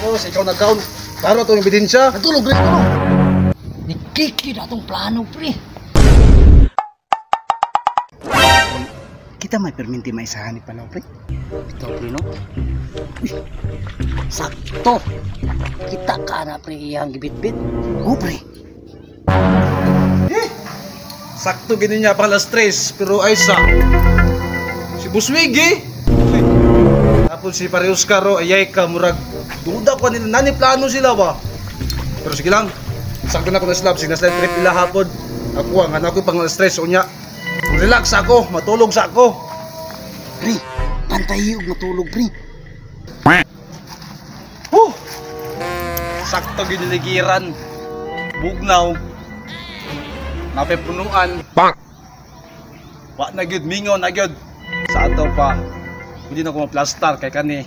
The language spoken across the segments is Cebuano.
Sus, ikaw nagkaon. Klaro itong ebidensya. Natulog rin ko no. Ni-click yun atong plano, pre. Kita may perminti maisahan ni Palaw, pre. Ito, pre, no? Uy, sakto. Kita ka na, pre, iyang gibitbit. Oh, pre. Eh, sakto gini niya pala stress, pero ay sa si Buswigi. Tapos si Parius Caro, ayay ka, murag duda ko nila, nani plano sila ba? Pero sige lang, sakto na ko na slab, sige na slide trip ila hapon. Ako ang anak ko pang stress, unya. Relax ako, matulog sa ako. Pre, pantay og matulog, pre. Huh! Sakto giniligiran. Bugnaw. Napipunuan. Bang! Wa na gyud, mingaw na gyud. Sa ato pa, hindi na ko maplastar kay kani.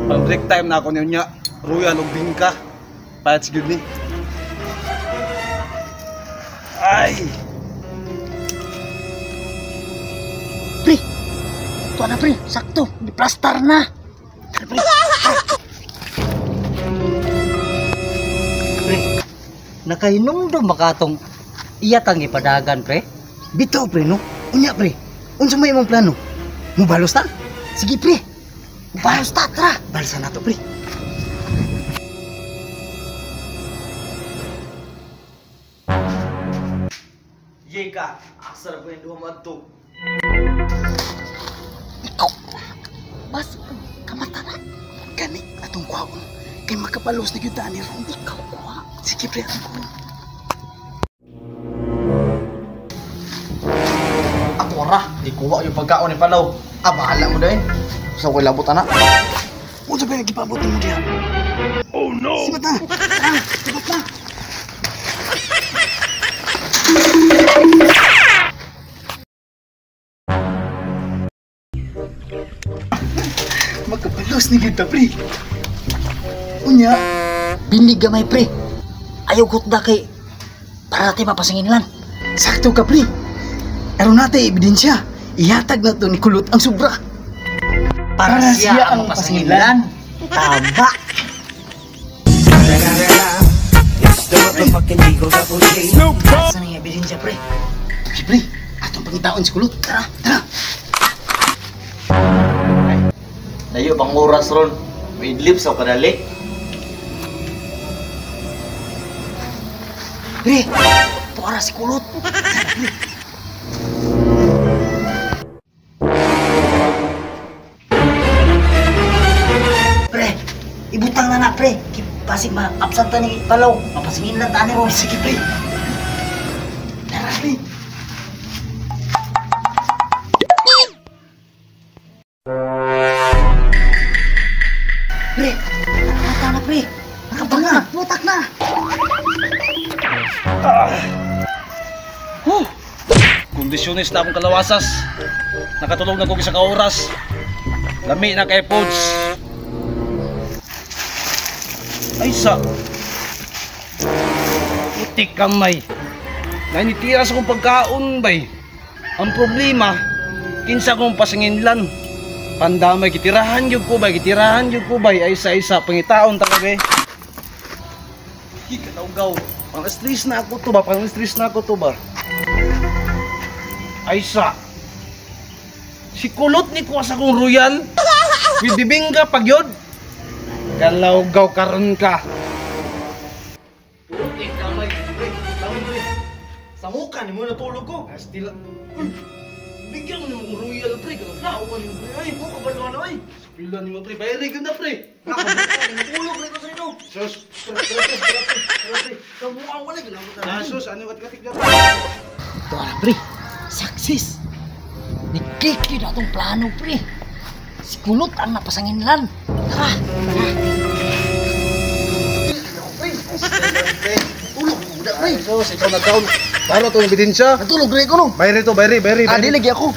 Pang break time na ako niya. Royal og bingka. Palit gyud ni. Ay! Pre! Ito na, pre. Sakto. Di-plastar na. Tara, pre. Pre, nakahinumdum makatong iyatang ipadagan, pre. Bitaw, pre, no? Unya, pre. Unsa may imong plano? Mubalos ta? Sige, pre. Mubalos ta, tara. Balsa na to, pre. Yeka, asa na po yung duha mo adto? Ikaw, bas, kamata na. Gani, atong kuwaon. Kay makapalos na gyud ni ron. Ikaw kuha. Sige, pre, atong kuwaon. Ako ra, ikuha yung pagkaon ni Palaw. Ah, bahala mo dahil. Sa ko labot ana. Unsa ba nagipabot nimo diha? Oh no! Sibat na! Ah, sibat na! Makapalos ni kita, pre. Unya, Binlig gamay, pre. Ayaw gutda kay para natin mapasanginlan. Sakto ka, pre. Aron natin ebidensya. Ihatag na to ni Kulot ang sobra. Para siya ang mapasanginlan. Tama. Saan ang ebidensya, pre? Okay, pre. Atong pangitaon si Kulot. Tara, tara. Layo bang oras ron? May idlip sa kadali. Pre, tuara si Kulot. Pre, ibutang na na, pre. Pasig ma-absent ta ni Palaw. Mapasingin lang ta ni ron. Sige, pre. Tara, pre. Pre, nakata na, pre. Nakabutak na. Butak na. Huh! Kondisyonis na akong kalawasas. Nakatulog na ko isa ka oras. Lami na kay Pods. Ay sa. Putik kamay. Nainitira sa akong pagkaon bay. Ang problema, kinsa kong pasinginlan. Pandamay, gitirahan yun ko bay, gitirahan yun ko bay. Ay sa isa, pangitaon talaga eh. Katawgaw. Pang-stress na ako to ba? Pang-stress na ako to ba? Ay sa. Si Kulot ni kuha sa akong royal. With bibingka pag yun. Kalawgaw karon ka. Putik kamay. Pre, tawag pre. Samukan ni mo natulog ko. Astila. Uy, bigyan mo ni mong royal, pre. Nauwan mo pre. Ay, buka ba naman ay? Pila ni mo, pre. Bayari ka na, pre. Natulog pre ko sa inyo. Sus. Pre, pre, pre, pre, pre. Kamuang wala ginamot na. Ah, sus, ano katik dyan? Tuara, pre. Success. Ni-click yun atong plano, pre. Si Kulot ang napasanginlan. Tara, tara. Tulog mo, pre. Sus, ikaw nagkaon. Klaro itong ebidensya. Natulog rin ko no. Bayari to, bayari, bayari. Ah, di lagi ako.